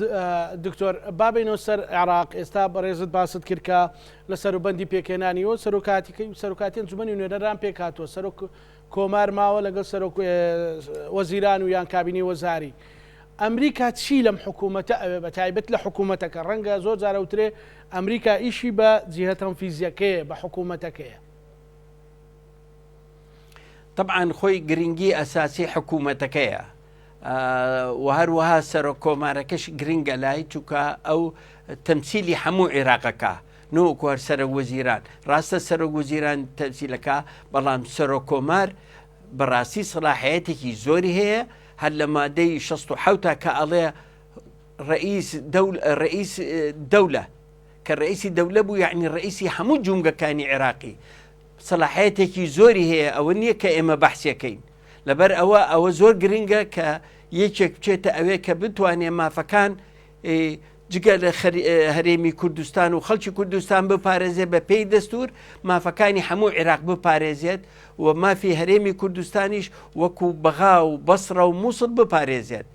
دکتۆر بابینەوە سەر عێراق ئێستا بەڕێزت باست کرد کە لە سەروبەندی پێکهێنانیەوە سەرۆکاتیکەی سەرۆکاتی ئەنجومەنی نوێنەران پێکهاتووە سەرۆک کۆمار ماوە لەگەڵ سەرۆک وەزیران و یان کابینەی وەزاری ئەمریکا چی لەم حکوومەتە ئەوێ بە تایبەت لە حکوومەتەکە ڕەنگە زۆر جارەوترێ ئەمریکا ئیشی بە جیهە تەنفیزیەکەیە بە حکوومەتەکەیە. تەبعەن خۆی گرنگی ئەساسی حکوومەتەکەیە و هەروەها سەرۆک کۆمارەکەش گرنگە لای چووکە ئەو تەمسیلی هەموو عێراقەکە نەوەکو هەر سەرۆک وەزیران ڕاستە سەرۆک وەزیران تەمسیلەکە بەڵام سەرۆک کۆمار بەڕاستی سەلاحەتێکی زۆری هەیە هەر لە مادەی 16 کە ئەڵێ ڕئیس دەول ڕئیس دەولە کە ڕئیسی دەولە بوو یعنی ڕئیسی هەموو جومگەکانی عێراقی سەلاحیەتێکی زۆری هەیە ئەوە نییە کە ئێمە بەحسیەکەین لەبەر ئەوە ئەوە زۆر گرنگە کە یەکێک بچێتە ئەوێ کە بتوانێ مافەکان جگە لە هەرێمی کوردستان و خەڵکی کوردستان بپارێزێ بە پێی دەستور مافەکانی هەموو عێراق بپارێزێت و مافی هەرێمی کوردستانیش وەکو بەغا و بەسرە و مووسڵ بپارێزێت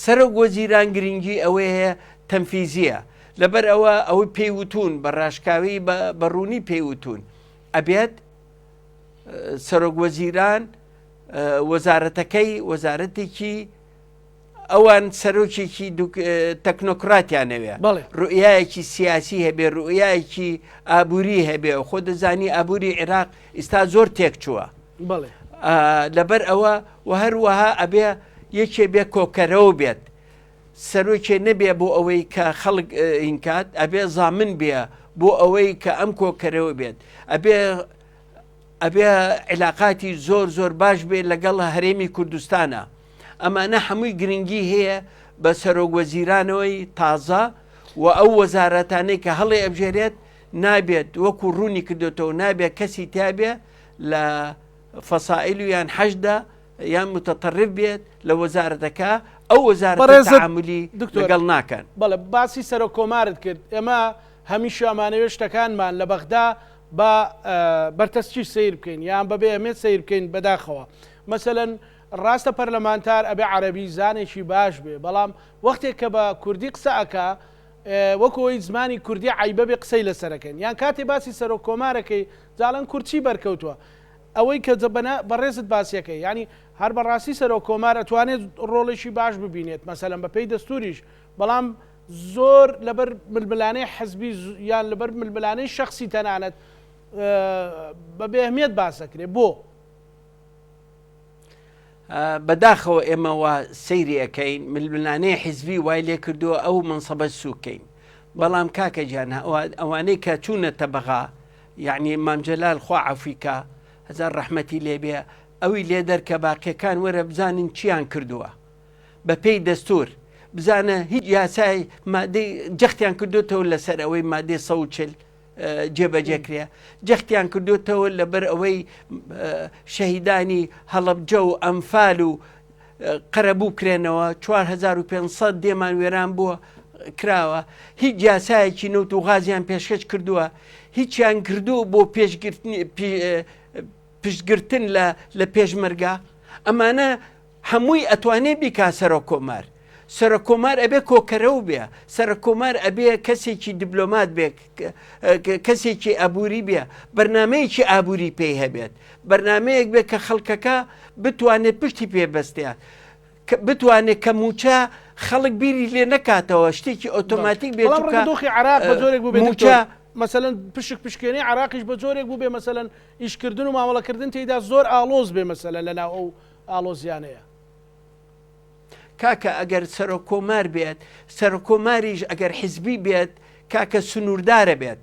سەرۆک وەزیران گرنگی ئەوەی هەیە تەنفیزیە لەبەر ئەوە ئەوەی پێی وتون بە ڕاشکاوی بە ڕوونی پێی وتون ئەبێت سەرۆک وەزیران وەزارەتەکەی وەزارەتێکی ئەوان سەرۆکێکی تەکنۆکراتیانەوێ ڕوئایەکی سیاسی هەبێ ڕوئایەکی ئابووری هەبێ خۆ دەزانی ئابووری عێراق ئیستا زۆر تێک چووە لەبەر ئەوە و هەروەها ئەبێ یەکێ بێ کۆکەرەوە بێت سەرۆکێ نەبێ بۆ ئەوەی کە خەڵک ئینکات ئەبێ زامن بێ بۆ ئەوەی کە ئەم کۆکەرەوە بێت ئەبێ ئەبێ علااقاتی زۆر زۆر باش بێ لەگەڵ هەرێمی کوردستانە ئەمانە هەمووی گرنگی هەیە بە سەرۆک وەزیرانەوەی تازە و ئەو وەزارەتانەی کە هەڵێ ئەبژێرێت نابێت وەکو ڕوونی کردوێتەوە نابێت کەسی تابێ لە فەسائل و یان حەشدا یان متطرف بێت لە وەزارەتەکە ئەو وەزارەتە بەڕێزت تەعامولی دکتۆر لەگەڵ ناکەن. بەڵێ باسی سەرۆک کۆمارت کرد ئێمە هەمیشە ئەمانەوێت شتەکانمان لە بەغدا بە بەرتەسکی سەیر بکەین یان بە بێ ئەمێت سەیر بکەین بەداخەوە مەسەلەن ڕاستە پەرلەمانتار ئەبێ عەرەبی زانێکی باش بێ بەڵام وەختێک کە بە کوردی قسە ئەکا وەکو ئەوەی زمانی کوردی عەیبە بێ قسەی لەسەرەکەین یان کاتێ باسی سەرۆک کۆمارەکەی جاڵەن کورد چی بەرکەوتووە ئەوەی کە بەڕێزت باسیەکەی یانی هەر بەڕاستی سەرۆک کۆمار ئەتوانێت ڕۆڵێکی باش ببینێت مەسەلەن بەپێی دەستوریش بەڵام زۆر لەبەر ململانێی حزبی یان لەبەر ململانێی شەخسی تەنانەت. بە بێهمیت باس دەکرێت بۆ؟ بەداخەوە ئێمە وا سەیری ئەکەین ململانێی حیزبی وای لێ کردووە ئەو مەنسەبە سووکەین بەڵام کاکە گیان ئەوانەی کە چوونەتە بەغا یعنی مام جەلال خوا عەفوی کا هەزار ڕەحمەتی لێبێ ئەوی لێ دەرکە باقیەکان وەرە بزانین چیان کردووە بە پێی دەستور بزانە هیچ یاسای مادەی جەختیان کردوتەوە لەسەر ئەوەی مادەی 140 جێبەجێ کرێ جەختیان کردوتەوە لەبەر ئەوەی شەهیدانی هەڵەبجە و ئەمفال و قەرەبوو کرێنەوە 4500 دێمان وێران بووە کراوە هیچ یاسایەکی نەوت و غازیان پێشکەش کردووە هیچیان کردووە بۆ پێشگرتنی پشتگرتن لە لە پێشمەرگە ئەمانە هەمووی ئەتوانێ بیکا سەرۆک کۆمار. سەرۆک کۆمار ئەبێ کۆکەرەو بێ، سەرۆک کۆمار ئەبێ کەسێکی دیبلۆمات بێ، کەسێکی ئابووری بێ، بەرنامەیەکی ئابووری پێی هەبێت، بەرنامەیەک بێ کە خەڵکەکە بتوانێت پشتی پێ بەستێ، بتوانێت کە مووچە خەڵک بیری لێ نەکاتەوە، شتێکی ئۆتۆماتیک بێت بەڵام ڕەنگە دۆخی عێراق بە جۆرێک بووبێ دکتۆر، مەسەلەن پشک پشکێنەی عێراقیش بە جۆرێک بووبێ مەسەلەن ئیشکردن و مامەڵەکردن تێیدا زۆر ئاڵۆز بێ مەسەلەن لەناو ئەو ئاڵۆزیانەیە. کاکە ئەگەر سەرۆک کۆمار بێت سەرۆک کۆماریش ئەگەر حزبی بێت کاکە سنووردارە بێت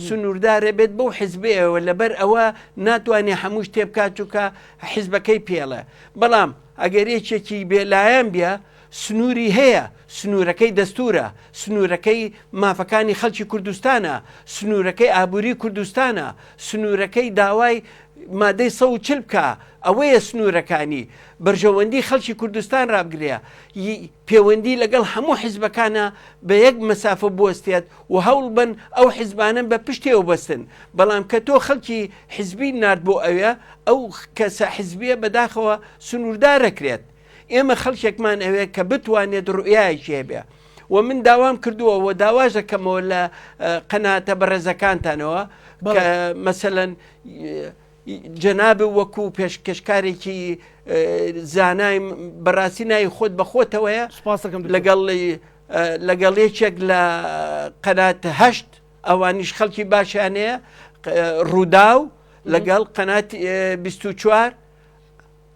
سنووردارە بێت بەو حزبەیەوە لەبەر ئەوە ناتوانێت هەموو شتێ بکات چووکە حزبەکەی پێڵێ بەڵام ئەگەر یەکێکی بێلایەن بێ سنووری هەیە سنوورەکەی دەستورە سنوورەکەی مافەکانی خەڵکی کوردستانە سنوورەکەی ئابووری کوردستانە سنوورەکەی داوای مادەی 140 بکە ئەوەیە سنوورەکانی بەرژەوەندی خەڵکی کوردستان رابگرێ ی پێوەندی لەگەڵ هەموو حیزبەکانا بە یەک مەسافە بوەستێت و هەوڵ بەن ئەو حیزبانە بە پشتێوە بەستن بەڵام کە تۆ خەڵکی حیزبی نارد بۆ ئەوێ ئەو کەسە حیزبیە بەداخەوە سنووردارەکرێت ئێمە خەڵکێکمان ئەوێ کە بتوانێت ڕوئیایەکی هەبێ و من داوام کردووە و داواش دەکەمەوە لە قەناتە بەڕێزەکانتانەوە کە مەسەلەن جەنابت وەکو پێشکەشکارێکی زانای بەڕاستی ناوی خۆت بە خۆتەوەیە لەگەڵ لەگەڵ یەکێک لە قەنات هەشت ئەوانیش خەڵکی باشیان هەیە ڕووداو لەگەڵ قەنات 24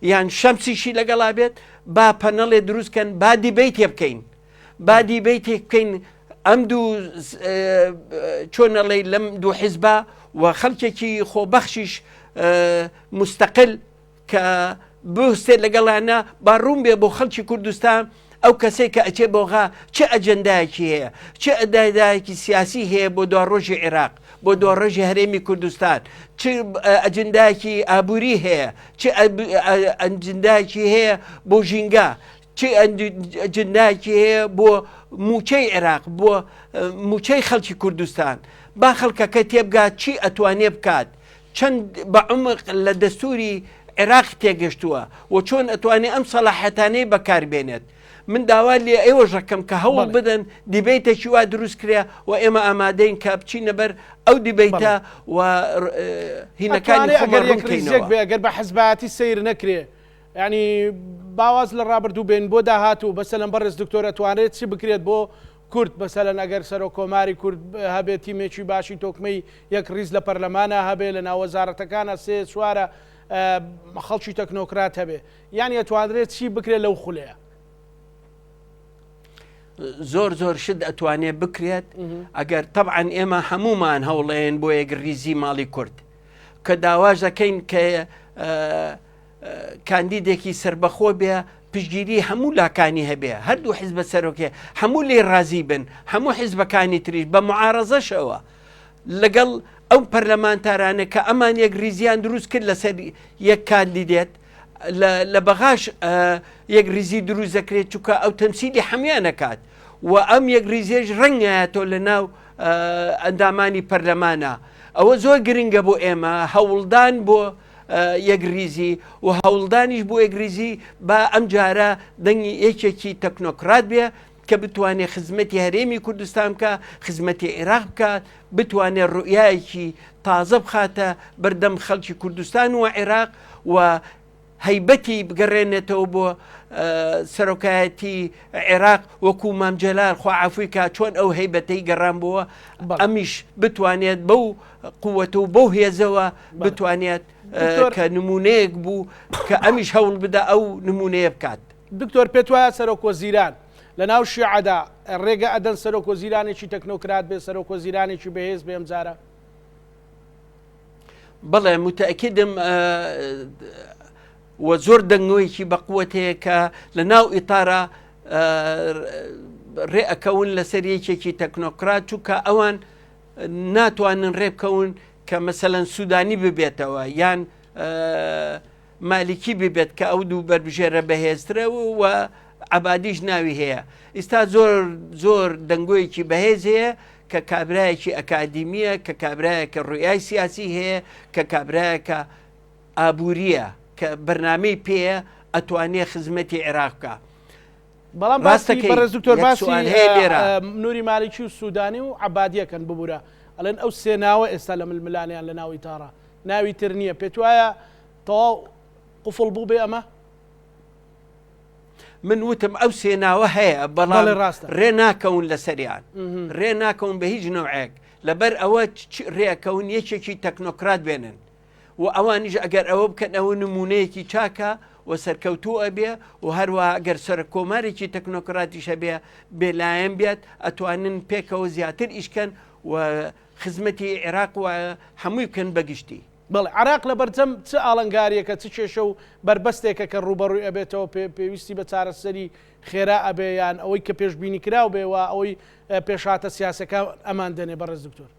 یان شەمسیشی لەگەڵا بێت با پەنەڵێ دروست کەن با دیبەیتێ بکەین با دیبەیتێک بکەین ئەم دوو چۆنەڵی لەم دوو حیزبە و خەڵکێکی خۆبەخشیش مستەقل کە بستێت لەگەڵیانە با ڕوون بێ بۆ خەڵکی کوردستان ئەو کەسێک کە ئەچێ بۆغا چه ئەجندایەکی هەیە چه ئەدایدایەکی سیاسی هەیە بۆ دواڕۆژی عێراق بۆ دواڕۆژی هەرێمی کوردستان چ ئەجندایەکی ئابووری هەیە چ ئەجندایەکی هەیە بۆ ژینگە چ ئەجندایەکی هەیە بۆ مووچەی عێراق بۆ مووچەی خەڵکی کوردستان با خەڵکەکە تێبگات چی ئەتوانێ بکات چەند بە عمق لە دەستوری عێراق تێگەشتووە و چۆن ئەتوانێ ئەم سەلاحەتانەی بەکاربێنێت من داوا لێ ئێوەش ڕەکەم کە هەوڵ بدەن دیبەیتێکی وا دروست کرێ و ئێمە ئامادەین کە بچینە بەر ئەو دیبەیتە و هینەکانی خۆمان ڕوون بکەینەوە. ئەگەر بە حزبایەتی سەیر نەکرێ یانی با واز لە ڕابردوو بێن بۆ داهاتوو مەسەلەن بەڕێز دکتۆر ئەتوانرێت چی بکرێت بۆ کورد مەسەلەن ئەگەر سەرۆک کۆماری کورد هەبێت تیمێکی باشی تۆکمەی یەک ڕیز لە پەرلەمانە هەبێ لە ناو وەزارەتەکانە سێ چوارە خەڵکی تەکنۆکرات هەبێ یانی ئەتوانرێت چی بکرێت لەو خولەیە؟ زۆر زۆر شت ئەتوانێت بکرێت ئەگەر تەبعەن ئێمە هەمومان هەوڵێن بۆ یەک ریزی ماڵی کورد کە داواش دەکەین کە کاندیدێکی سربەخۆ بێ پشگیری هەموو لاکانی هەبێ هەردوو حیزبە سەرۆکێ هەموو لێ ڕازی بن هەموو حیزبەکانی تریش بە معارەزەشەوە لەگەڵ ئەو پەرلەمانتارانە کە ئەمان یەک ریزیان دروست کرد لەسەر یەک کاندیدێت لە بەغاش یەک ریزی دروست دەکرێت چووکە ئەو تەمسیلی هەمویانەکات و ئەم یەک ریزێش ڕەنگایەتەوە لە ناو ئەندامانی پەرلەمانە ئەوە زۆر گرنگە بۆ ئێمە هەوڵدان بۆ یەکریزی و هەوڵدانیش بۆ یەکریزی با ئەمجارە دەنگی یەکێکی تەکنۆکرات بێ کە بتوانێت خزمەتی هەرێمی کوردستان بکە خزمەتی عێراق بکات بتوانێت ڕوئیایەکی تازە بخاتە بەردەم خەڵکی کوردستان و عێراق و هەیبەتی بگەڕێنێتەوە بۆ سەرۆکایەتی عێراق وەکو مام جەلال خوا عەفوی کا چۆن ئەو هەیبەتەی گەڕان بووە ئەمیش بتوانێت بەو قووەتە و بەو هێزەوە بتوانێت کە نمونەیەک بوو کە ئەمیش هەوڵ بدا ئەو نمونەیە بکات. دکتۆر پێت وایە سەرۆک وەزیران لە ناو شیعەدا ڕێگە ئەدەن سەرۆک وەزیرانێکی تەکنۆکرات بێ سەرۆک وەزیرانێکی بەهێز بێ ئەمجارە؟ بەڵێ متەئکیدم و زۆر دەنگۆیەکی بەقوەت هەیە کە لە ناو ئیتارە ڕێ ئەکەون لەسەر یەکێکی تەکنۆکرات چونکە ئەوان ناتوانن ڕێ بکەون کە مەسەەن سوودانی ببێتەوە یان مالیکی ببێت کە ئەو دوو بەربژێرە بەهێزترە و عەبادیش ناوی هەیە ئیستا زۆر زۆر دەنگۆیەکی بەهێز هەیە کە کابرایەکی ئەکادیمیە کە کابرایەکە ڕوئیای سیاسی هەیە کە کابرایەکە ئابووریە کە بەرنامەی پێیە ئەتوانێ خزمەتی عێراق بکا. بەڵام باسی بەڕێز دکتۆر باسی هەیە لێرە نوری مالیکی و سودانی و عەبادیەکەن ببورە ئەڵێن ئەو سێ ناوە ئێستا لە ململانێیان لە ناو ئیتاڕا ناوی تر نییە پێت وایە تەواو قفڵ بوو بێ ئەمە؟ من وتم ئەو سێ ناوە هەیە بەڵام ڕێ ناکەون لەسەریان ڕێ ناکەون بە هیچ نەوعێک لەبەر ئەوە ڕێکەون یەکێکی تەکنۆکرات بێنن و ئەوانیش ئەگەر ئەوە بکەن ئەوە نمونەیەکی چاکە و سەرکەوتوو ئەبێ و هەروە ئەگەر سەرۆک کۆمارێکی تەکنۆکراتیش هەبێ بێلایەن بێت ئەتوانن پێکەوە زیاتر ئیشکەن و خزمەتی عێراق و هەمووی بکەن بەگشتی. بەڵێ، عێراق لەبەردەم چ ئاڵنگارییەکە، چ کێشە و بەربەستێکە کە ڕووبەڕووی ئەبێتەوە، پێویستی بە چارەسەری خێرا ئەبێ یان ئەوەی کە پێشبینیکراو بێ و ئەوەی پێشهاتە سیاسیەکان ئەمان دەنێ بەڕێز دکتۆر؟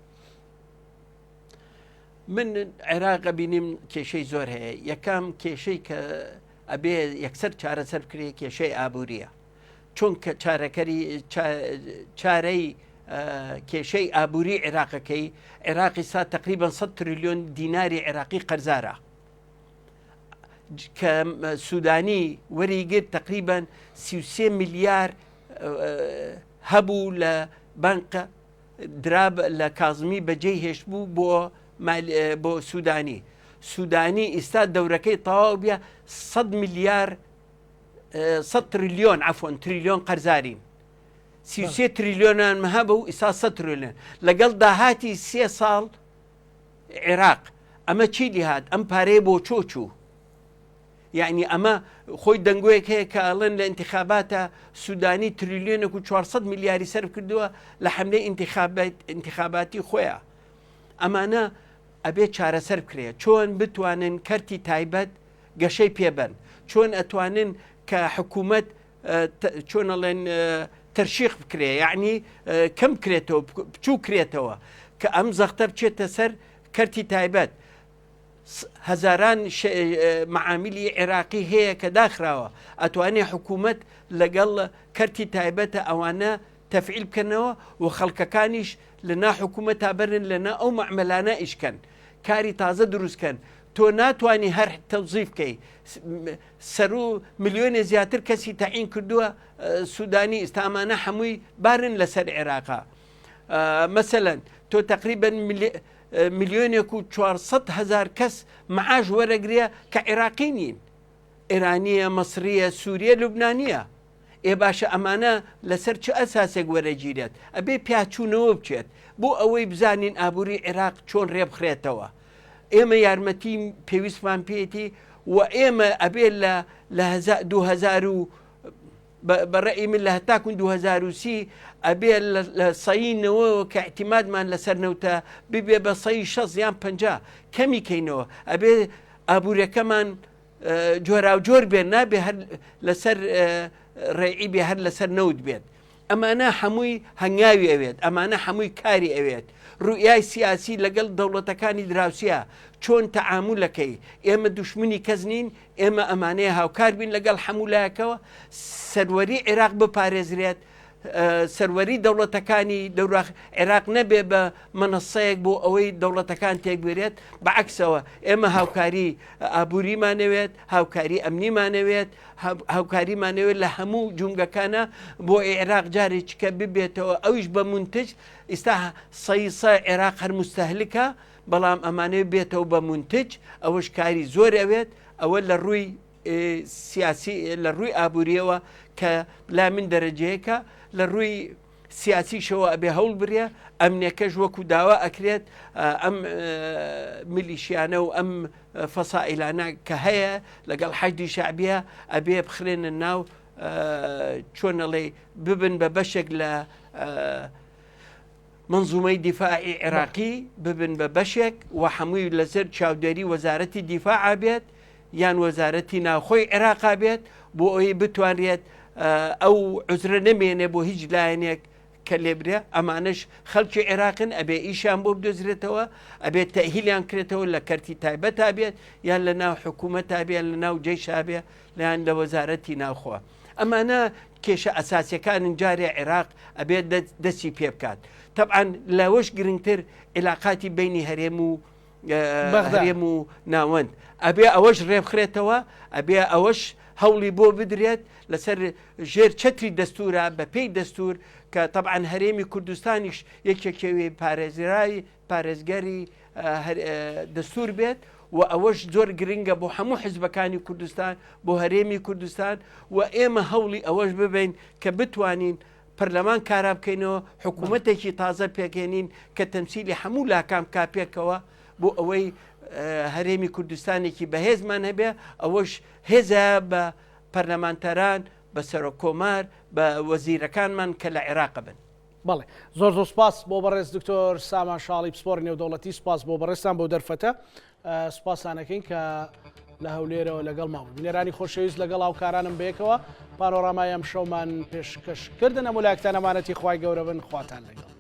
من عێراق ئەبینیم کێشەی زۆر هەیە، یەکەم کێشەی کە ئەبێ یەکسەر چارەسەر بکرێ کێشەی ئابووریە. چونکە چارەکەری چارەی کێشەی ئابووری عێراقەکەی عێراقی سا تقریبا 100 تریلیۆن دیناری عێراقی قەرزارە کە سوودانی وەریگرت تقریبا 33 ملیار هەبوو لە بانقە درا لە کازمی بەجێی هێشت بوو بۆ بۆ سوودانی سوودانی ئیستا دەورەکەی تەواو بە 100 ملیار سە تریلیۆن عفوەن تریلیۆن قەرزارین 33 تریلیۆنان هەبوو ئیسا 100 تریلیۆن لەگەڵ داهاتی سێ ساڵ عێراق ئەمە چی لهات ئەم پارەیە بۆ چۆ چوو یعنی ئەمە خۆی دەنگۆیەک هەیە کە ئەڵێن لە انتخاباتە سوودانی تریلیۆنێک و 400 میلیاری سەرف کردووە لە حملەی انتخاباتی خۆیان ئەمانە ئەبێ چارەسەر بکرێت چۆن بتوانن کەرتی تایبەت گەشەی پێ بەن چۆن ئەتوانن کە حکوومەت چۆن ئەڵێن تەرشیق بکرێ یعنی کەم کرێتەوە بچوو کرێتەوە کە ئەم زەختە بچێتە سەر کەرتی تایبەت هەزاران معامیلی عێراقی هەیە کە داخراوە ئەتوانێ حکوومەت لەگەڵ کەرتی تایبەتە ئەوانە تەفعیل بکەنەوە و خەڵکەکانیش لە نا حکوومەت تا بەرن لە نا ئەو مەعمەلانە ئیشکەن کاری تازە دروستکەن تۆ ناتوانی هەر تەوزیف کەی سەرو ملیۆنێ زیاتر کەسی تەعین کردووە سوودانی ئیستا ئەمانە هەمووی بارن لەسەر عێراقا مەسەلەن تۆ تقریبا ملیۆنێک و 400 هزار کەس معاش وەرەگرێ کە عێراقی نین ئێرانیە مەسریە سووریە لوبنانیە ئێ باشە ئەمانە لەسەر چ ئەساسێک وەرەگیرێت؟ ئەبێ پیاچوونەوە بچێت بۆ ئەوەی بزانین ئابووری عێراق چۆن رێبخرێتەوە. ئێمە یارمەتی پێویستمان پێیەتی و ئێمە ئەبێ لە لە 2000 و بە ڕەئی من لە هەتاکون 2030 ئەبێ لە سەی نەوەوە کە اعتمادمان لەسەر نەوتە ببێ بە سەی 60 یان 50 کەمی کەینەوە ئەبێ ئابوورەکەمان جۆراوجۆر بێت نابێ هەر لەسەر ڕێعی بێ هەر لەسەر نەوت بێت ئەمانە هەمووی هەنگاوی ئەوێت ئەمانە هەمووی کاری ئەوێت ڕوئیای سیاسی لەگەڵ دەوڵەتەکانی دراوسیا چۆن تەعامولەکەی ئێمە دوشمنی کەس نین ئێمە ئەمانەیە هاوکار بین لەگەڵ هەموو لایەکەوە سەروەری عێراق بپارێزرێت سەروەری دەوڵەتەکانی دەوراخ عێراق نەبێ بە مەنەسەیەک بۆ ئەوەی دەوڵەتەکان تێکبرێت بەعکسەوە ئێمە هاوکاری ئابووریمانەوێت هاوکاری ئەمنیمانەوێت هاوکاریمانەوێت لە هەموو جومگەکانە بۆ عێراق جارێکیکە ببێتەوە ئەویش بە منتج ئیستا سەیسە عێراق هەر مستەهلکە بەڵام ئەمانەوێت بێتەوە بە منتج ئەوەش کاری زۆر ئەوێت ئەوە لە ڕووی. سیاسی لە ڕووی ئابووریەوە کە لا من دەرەجەیەکە لە ڕووی سیاسیشەوە ئەبێ هەوڵ برێ ئەمنیەکەش وەکو داوا ئەکرێت ئەم میلیشیانە و ئەم فەسائیلانە کە هەیە لەگەڵ حەشدی شەعبیە ئەبێ بخرێنە ناو چۆن ئەڵێ ببن بە بەشێک لە منزومەی دیفاعی عێراقی ببن بە بەشێک و هەمووی لەسەر چاودێری وەزارەتی دیفاع بێت یان وەزارەتی ناوخۆی عێراقا بێت بۆ ئەوەی بتوانرێت ئەو عزرە نەمێنێ بۆ هیچ لایەنێک کە لێبرێ ئەمانەش خەڵکی عێراقن ئەبێ ئیشیان بۆ بدۆزرێتەوە ئەبێ تەهیلیان کرێتەوە لە کەرتی تایبەتا بێت یان لە ناو حکوومەتا بێت لە ناو جەیشا بێ یان لە وەزارەتی ناوخۆ ئەمانە کێشە ئەساسیەکانن جارێ عێراق ئەبێت دەستی پێ بکات تەبعەن لەوەش گرنگتر عیلاقاتی بینی هەرێم و هەرێم و ناوەند ئەبێ ئەوەش ڕێبخرێتەوە ئەبێ ئەوەش هەوڵی بۆ بدرێت لەسەر ژێر چەتری دەستورە بە پێی دەستور کە تەبعەن هەرێمی کوردستانیش یەکێکێوی پارێزرای پارێزگەری دەستور بێت و ئەوەش زۆر گرنگە بۆ هەموو حزبەکانی کوردستان بۆ هەرێمی کوردستان و ئێمە هەوڵی ئەوەش ببین کە بتوانین پەرلەمان کارا بکەینەوە حکوومەتێکی تازە پێکهێنین کە تەمسیلی هەموو لاکان بکا پێکەوە بۆ ئەوەی هەرێمی کوردستانێکی بەهێزمان هەبێ ئەوەش هێزە بە پەرلەمانتاران بە سەرۆک کۆمار بە وەزیرەکانمان کە لە عێراق بن. بەڵێ زۆر زۆر سپاس بۆ بەڕێز دکتۆر سامان شاڵی پسپۆڕی نێودەوڵەتی سپاس بۆ بەڕێزتان بۆ دەرفەتە سپاستان ئەکەین کە لە هەولێرەوە لەگەڵمان بوو بینەرانی خۆشەویست لەگەڵ هاوکارانم بەیەکەوە پانۆرامای ئەم شەومان پێشکەش کردن هەموو لایەکتان ئەمانەتی خوای گەورە بن خواتان لەگەڵ.